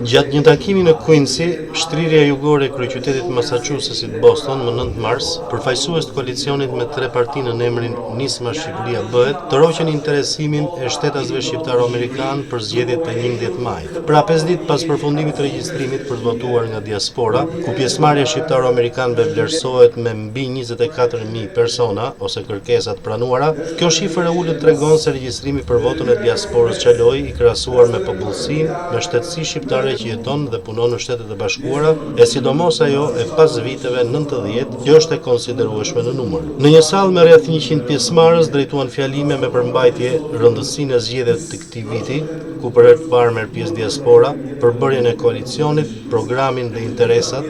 Gjatë një takimi në Quincy, shtrirja jugore e kryeqytetit Massachusetts-it Boston, më 9 mars, përfaqësues të koalicionit me tre parti nën emrin Nisma Shqipëria Bëhet, tërhoqën interesimin e shtetasve shqiptaro-amerikanë për zgjedhjet e 11 majit. Pra 5 ditë pas përfundimit të regjistrimit për të votuar nga diaspora, ku pjesëmarrja e shqiptaro-amerikanëve vlerësohet me mbi 24.000 persona ose kërkesa të pranuara, kjo shifër e ulët tregon se regjistrimi për votën e diasporës çaloi i krahasuar me popullsinë me shtetësi shqiptare që jeton dhe punon në Shtetet e Bashkuara, e sidomos ajo e pas viteve 90, që është e konsiderueshme në numër. Në një sallë me rreth 100 pjesëmarrës drejtuan fjalime me përmbajtje rëndësinë e zgjedhjeve të këtij viti, ku për herë të parë merr pjesë diaspora, përbërjen e koalicionit, programin dhe interesat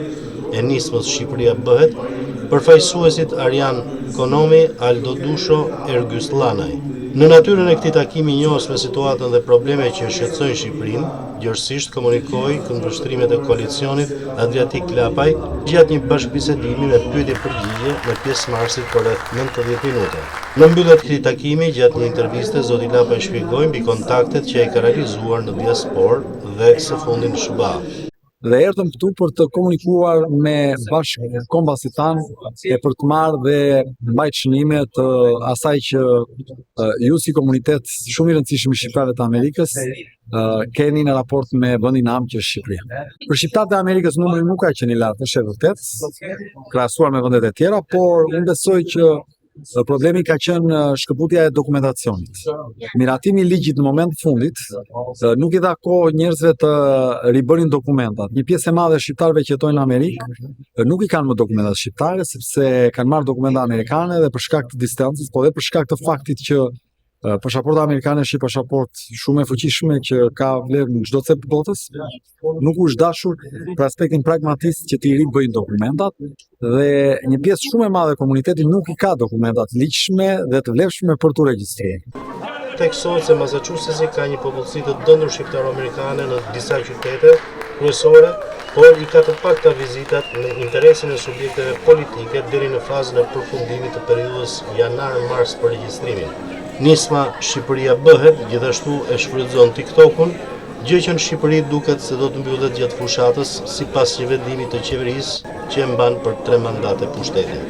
e nismës Shqipëria bëhet, përfaqësuesit Arjan Konomi, Aldo Dusho, Ergys Llanaj. Në natyrën e këtij takimi njohës me situatën dhe probleme që e shqetësojnë Shqipërinë, gjerësisht komunikoi këndvështrimet e koalicionit Adriatik Lapaj gjatë një bashkëbisedimi me pyetje-përgjigje me pjesëmarrësit për rreth 90 minuta. Në mbyllje të këtij takimi, gjatë një interviste, zoti Lapaj shpjegoi mbi kontaktet që ai ka realizuar në diasporë dhe së fundi në SHBA. Dhe erdhëm këtu për të komunikuar me bashkëkombasit tanë e për të marrë dhe mbajt shënime të asaj që ju si komunitet shumë i rëndësishëm i shqiptarëve të Amerikës keni në raport me vendin amë që është Shqipëria. Për shqiptarët e Amerikës numri nuk ka qenë i lartë, është e vërtetë, krahasuar me vendet e tjera, por unë besoj që Problemi ka qenë shkëputja e dokumentacionit. Miratimi i ligjit në moment të fundit nuk i dha kohë njerëzve të ribënin dokumentat. Një pjesë e madhe e shqiptarëve që jetojnë në Amerikë nuk i kanë më dokumentat shqiptare sepse kanë marrë dokumenta amerikane dhe për shkak të distancës, po dhe për shkak të faktit që pasaporta amerikane është një pasaportë shumë e fuqishme që ka vlerë në çdo cep të botës. Nuk u është dashur për aspektin pragmatist që t'i ribëjnë dokumentat dhe një pjesë shumë e madhe e komunitetit nuk i ka dokumentat e ligjshme dhe të vlefshme për t'u regjistruar. Theksohet se Massachusetts ka një popullsi të dëndur shqiptaro-amerikane në disa qytete kryesore, por i ka të pakta vizitat me interesin e subjekteve politike deri në fazën e përfundimit të periudhës janar-mars për regjistrimin. Nisma Shqipëria bëhet gjithashtu e shfrytëzon TikTok-un, gjë që në Shqipëri duket se do të mbyllet gjatë fushatës sipas një vendimi të qeverisë që e mban për tre mandate pushtetin.